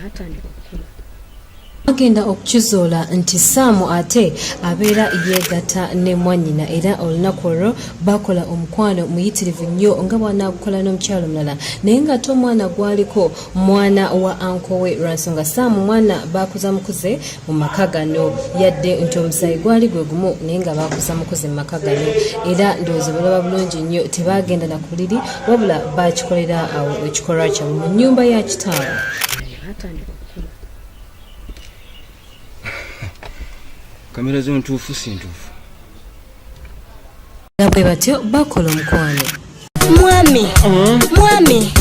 Batandika okukola. Bagenda okukizuula nti Saamu ate abeera yeegatta ne mwannyina era olunaku olwo bakola omukwano muyitirivu nnyo nga bw'anaagukola n'omukyala omulala naye ng'ate omwana gwaliko mwana wa anko we lwa nsonga Saamu mwana baakuza mukuze mu maka gano yadde nti omusaayi gwali gwe gumu naye nga baakuza mukuze mu maka gano era ndowooza balaba bulungi nnyo tebaagenda na ku buliri wabula baakikolera awo ekikolwa kyabwe mu nnyumba ya kitaabwe. Batandika okukola. Kamera zo ntuufu si ntuufu? Nga bwe batyo bakola omukwano. Mwami, mwami,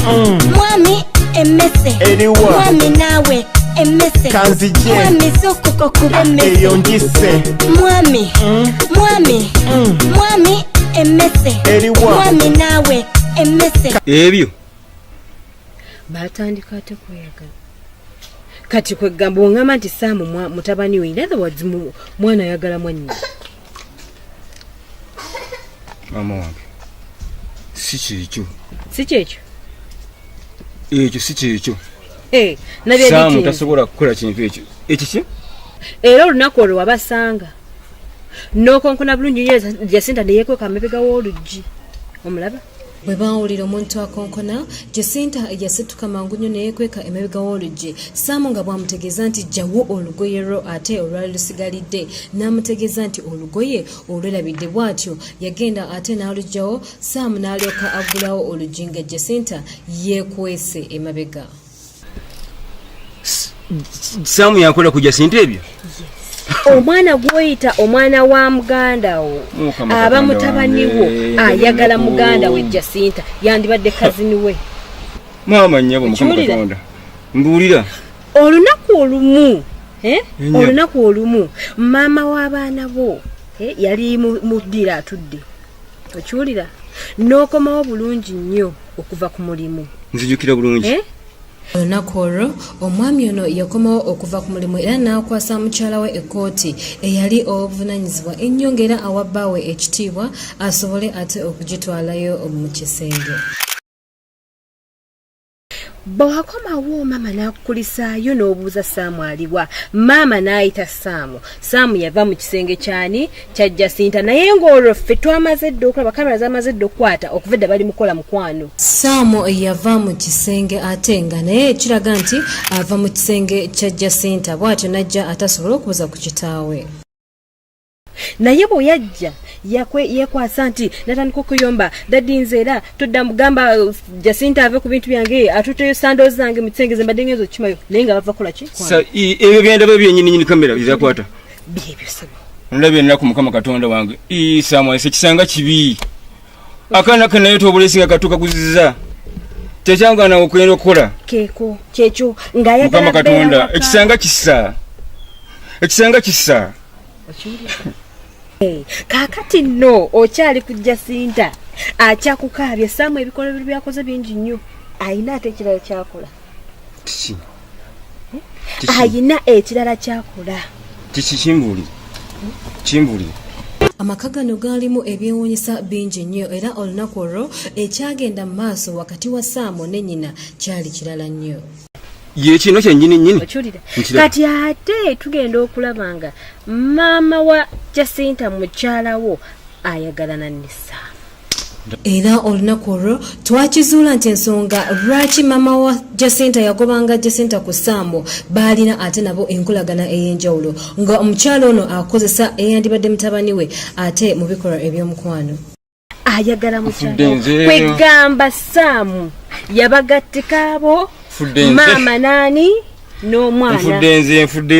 mwami, emmese. Eriwa? Mwami naawe emmese. Kanzije. Mwami zukuka okuba emmese. Eyo ngisse. Mwami, mwami, mwami, emmese. Eriwa? Mwami naawe emmese. Ebyo Batandika ate kweyagala. Kati kwegamba ongamba nti Saamu mutabani we, in other words, mwana ayagala mwannyina. Maama wange, si kyekyo. Si kyekyo? Ekyo si kyekyo. Eh, nabye Saamu editing. tasobola kukola kintu ekyo. Ekiki? Era olunaku olwo wabasanga n'okonkona bulungi nnyo Jacinta ne yeekweka amabega w'oluggi. Omulaba? Bwe baawulira omuntu akonkona, Jacinta yasituka mangu nnyo ne yeekweka emabega w'oluggi. Saamu nga bw'amutegeeza nti jjawo olugoye lwo ate olwali lusigalidde, n'amutegeeza nti olugoye olwerabidde bw'atyo yagenda ate n'aluggyawo, Saamu n'alyoka aggulawo oluggi nga Jacinta yeekwese emabega. Saamu yakola ku Jacinta ebyo? Omwana gw'oyita omwana wa muganda wo Mukama aba Katonda mutabani wo wange, ayagala nnaku. muganda we Jacinta yandibadde kazini we. Maama nnyabo, Mukama Okiwulira? Katonda. Mbuulira. Olunaku olumu, eh? Ennyo. Olunaku olumu maama w'abaana bo, eh, yali mu ddiiro atudde, okiwulira, n'okomawo bulungi nnyo okuva ku mulimu. Nzijukira bulungi. Eh? Olunaku olwo omwami ono yakomawo okuva ku mulimu era n'akwasa mukyala we ekkooti eyali ow'obuvunaanyizibwa ennyo ng'era awa bbaawe ekitiibwa asobole ate okugitwalayo mu kisenge. Bwe wakomawo maama n'akukulisaayo n'obuuza Saamu aliwa, maama n'ayita Saamu. Saamu yava mu kisenge kyani kya Jacinta, naye ng'olwo ffe twamaze dda okulaba kamera zamaze dda okukwata okuva edda bali mukola mukwano. Saamu yava mu kisenge ate nga naye kiraga nti ava mu kisenge kya Jacinta, bw'atyo n'ajja ate asobole okubuuza ku kitaawe. Naye bwe yajja yeekwasa nti natandika okuyomba, daddy nze era todda mugamba Jacinta ave ku bintu byange, atuteyo sando zange mu kisenge ze mbadde ngenza okukimayo, naye nga bava kukola ki? Ebyo byendaba byennyini nyini kamera byezakwata. Byebyo ssebo. Ndabye ennaku Mukama Katonda wange. Ii, Saamu ese kisanga kibi. Akaana ke naye tobulesi nga katuuka kuziza. Tekyangana okugenda okukola. Keeko kyekyo ng'ayagala Mukama beera Katonda, waka. ekisanga kisa. Ekisanga kisa. Hey, kaakati nno okyali ku Jacinta akyakukaabya. Saamu ebikolobero byakoze bingi nnyo, ayina ate ekirala kyakola. Kiki? Kiki? Ayina ekirala kyakola. Kiki? Kimbuulire. Kimbuulire. Amaka gano gaalimu ebyewuunyisa bingi nnyo era olunaku olwo ekyagenda mu maaso wakati wa Saamu ne nnyina kyali kirala nnyo. Ye kino kyennyini nnyini. Okiwulira? Nkiraba. Kati ate tugenda okulaba nga maama wa Jacinta mukyala wo ayagalana ne Saamu. Era olunaku olwo twakizuula nti ensonga lwaki maama wa Jacinta yagobanga Jacinta ku Saamu, baalina ate nabo enkolagana ey'enjawulo nga omukyala ono akozesa eyandibadde mutabani we ate mu bikolwa eby'omukwano. Ayagala mukyala Nfudde wo. nze. Kwegamba Saamu yabagattika abo Nfudde nze. maama naani n'omwana. Nfudde nze, nfudde.